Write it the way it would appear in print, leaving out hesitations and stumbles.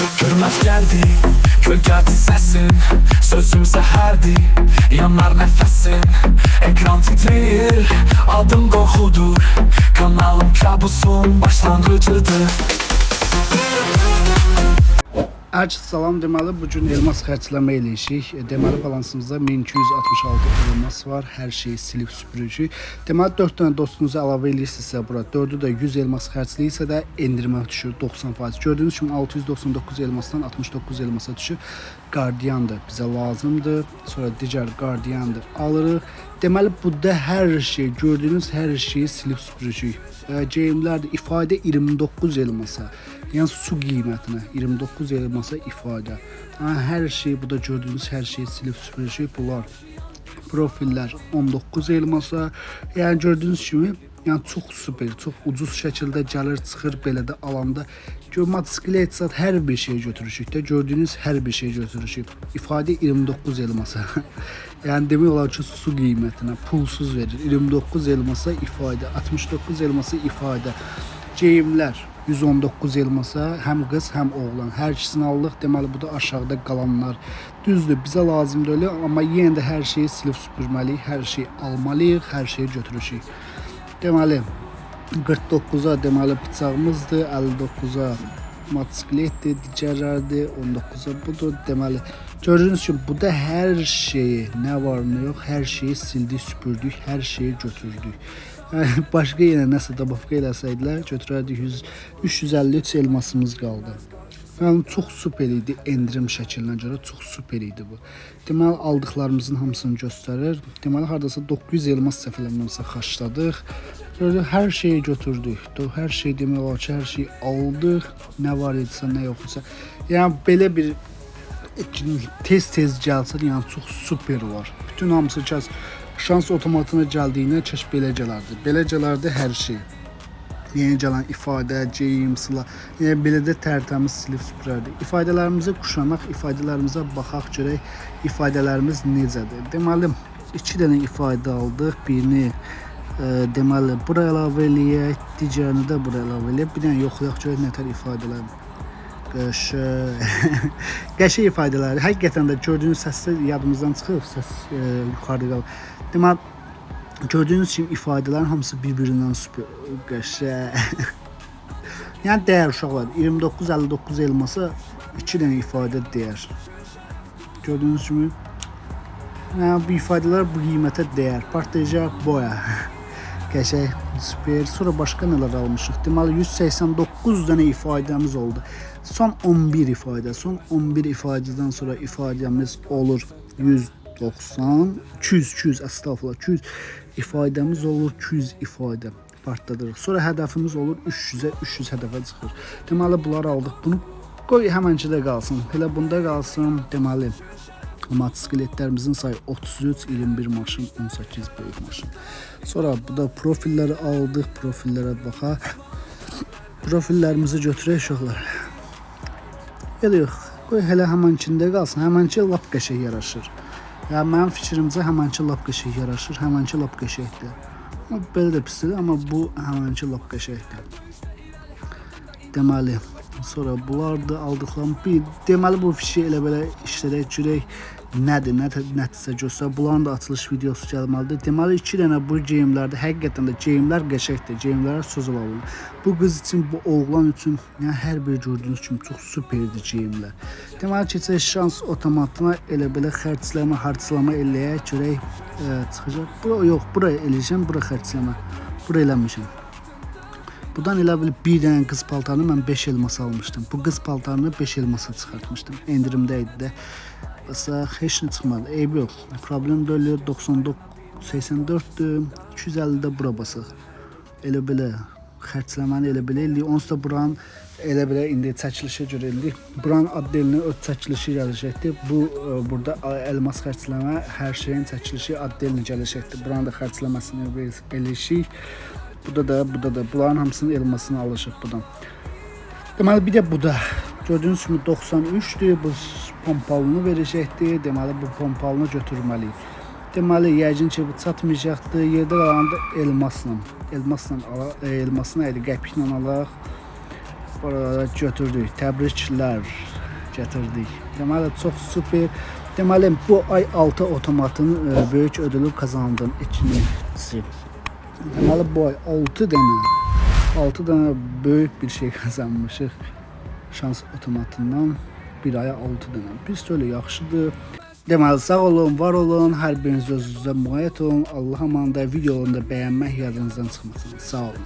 Görmez geldi, gölgədir səsin. Sözüm zəhərdir, yanar nəfəsim. Ekran titrəyir, adım qorxudur. Kanalım kabusun başlanğıcıdır. Hər salam, deməli bu gün elmas xərcləmə eləyişik. Deməli balansımızda 1266 elmas var. Hər şeyi silib süpürüşük. Deməli 4 dənə dostunuzu əlavə eləyirsinizsə bura 4-ü də 100 elmas xərcləyirsə də endirimə düşür 90%. Gördüyünüz kimi 699 elmasdan 69 elmasa düşür. Qardiyan da bizə lazımdır. Sonra digər qardiyan da alırıq. Deməli burada hər şey, gördüyünüz hər şeyi silib süpürüşük. Geyimlər də ifadə 29 elmasa. Yəni su qiymətinə 29 elmasa ifadə. Ha, hər şey burada gördüyünüz hər şeyi silib süpürüşük. Bunlar profillər 19 elmasa. Yəni gördüyünüz kimi, yəni çox super, çox ucuz şəkildə gəlir, çıxır belə də alanda. Gör motosiklet zat hər bir şey götürüşük də. Gördüyünüz hər bir şey götürüşük. İfadə 29 elmasa. Yəni demək olar ki, su qiymətinə pulsuz verir. 29 elmasa ifadə, 69 elmasa ifadə. Geyimlər 119 elmasa həm qız, həm oğlan. Hər ikisini aldıq. Deməli bu da aşağıda qalanlar. Düzdür, bizə lazım deyil, amma yenə də hər şeyi silib süpürməliyik, hər şeyi almalıyıq, hər şeyi götürüşük. Deməli 49-a deməli bıçağımızdır, 59-a motosikletdir, digərlərdir, 19-a budur. Deməli gördüyünüz kimi burada hər şeyi, nə var nə yox, hər şeyi sildik, süpürdük, hər şeyi götürdük. Yəni başqa yenə nəsə dabafka eləsəydilər, götürərdik 100 353 elmasımız qaldı. Yəni çox super idi endirim şəklinə görə çox super idi bu. Deməli aldıqlarımızın hamısını göstərir. Deməli hardasa 900 elmas səhv eləmirəmsə xərcladık. Gördük hər şeyi götürdük. Hər şey demək olar ki, hər şeyi aldıq. Nə var idisə, nə yox idisə. Yəni belə bir tez-tez gəlsə, yəni çox super olar. Bütün hamısı kəs şans otomatına gəldiyinə kəş belə gələrdi. Belə gələrdi hər şey. Yeni gələn ifadə, geyim, silah, yəni belə də tərtəmiz silib süpürərdik. İfadələrimizi quşanaq, ifadələrimizə baxaq görək ifadələrimiz necədir. Deməli, 2 dənə ifadə aldıq. Birini deməli bura əlavə eləyək, digərini də bura əlavə eləyək. Bir dənə yoxlayaq görək nətər ifadələr. Qəşəng. Qəşəng ifadələr. Həqiqətən də gördüyünüz səslər yadımızdan çıxıb, səs yuxarıda qalıb. Deməli gördüyünüz kimi ifadələrin hamısı bir-birindən super qəşəng. Yəni dəyər uşaqlar 29.59 elmasa 2 dənə ifadə dəyər. Gördüyünüz kimi yəni bu ifadələr bu qiymətə dəyər. Partlayacaq boya. Qəşəng, super. Sonra başqa nələr almışıq? Deməli 189 dənə ifadəmiz oldu. Son 11 ifadə. Son 11 ifadədən sonra ifadəmiz olur 190, 200, 200, əstəğfurullah, 200 ifadəmiz olur, 200 ifadə partladırıq. Sonra hədəfimiz olur 300-ə, 300 hədəfə çıxır. Deməli bunları aldıq. Bunu qoy həmənki də qalsın. Elə bunda qalsın. Deməli motosikletlərimizin sayı 33, 21 maşın, 18 böyük maşın. Sonra bu da profilləri aldıq. Profillərə baxaq. Profillərimizi götürək uşaqlar. Elə yox. Qoy hələ həmənkində qalsın. Həmənki lap qəşəng yaraşır. Yəni mənim fikrimcə həmənki lap qəşəng yaraşır. Həmənki lap qəşəngdir. Amma belə də pis deyil, amma bu həmənki lap qəşəngdir. Deməli, sonra bunlar da aldıqlarım. Bir, deməli bu fişi elə belə işlədək görək nədir, nə nəticə göstər. Bunların da açılış videosu gəlməlidir. Deməli 2 dənə bu geyimlərdə həqiqətən də geyimlər qəşəngdir. Geyimlərə söz olalım. Bu qız üçün, bu oğlan üçün, yəni hər bir gördüyünüz kimi çox superdir geyimlər. Deməli keçək şans otomatına elə belə xərcləmə, harclama eləyək görək çıxacaq. Bura yox, bura eləyəcəm, bura xərcləmə. Bura eləmişəm. Buradan elə bil bir dənə qız paltarını mən 5 elmasa almışdım. Bu qız paltarını 5 elmasa çıxartmışdım. Endirimdə idi də. Məsələn, heç nə çıxmadı. Eybi yox. Problem deyil. 99 84-dür. 250-də bura basaq. Elə belə xərcləməni elə belə eləyik. Onsuz da buranın elə belə indi çəkilişə görə eləyik. Buranın addelini öz çəkilişi gələcəkdir. Bu burada elmas xərcləmə, hər şeyin çəkilişi addelini gələcəkdir. Buranın da xərcləməsini biz eləyişik. Burada da, burada da bunların hamısının elmasını alışıq buradan. Deməli bir də bu da gördüyünüz kimi 93-dür. Bu pompalını verəcəkdir. Deməli bu pompalını götürməliyik. Deməli yəqin ki bu çatmayacaqdır. Yerdə qalanı da elmasla, elmasla elmasını əydi qəpiklə alaq. Burada götürdük. Təbriklər. gətirdik. Deməli çox super. Deməli bu ay 6 otomatın böyük ödülü qazandım ikincisi. Deməli bu ay 6 dənə 6 dənə böyük bir şey qazanmışıq. Şans otomatından bir aya 6 dənə. Pis deyil, yaxşıdır. Deməli sağ olun, var olun, hər biriniz özünüzə müğayət olun. Allah amanda, videonu da bəyənmək yadınızdan çıxmasın. Sağ olun.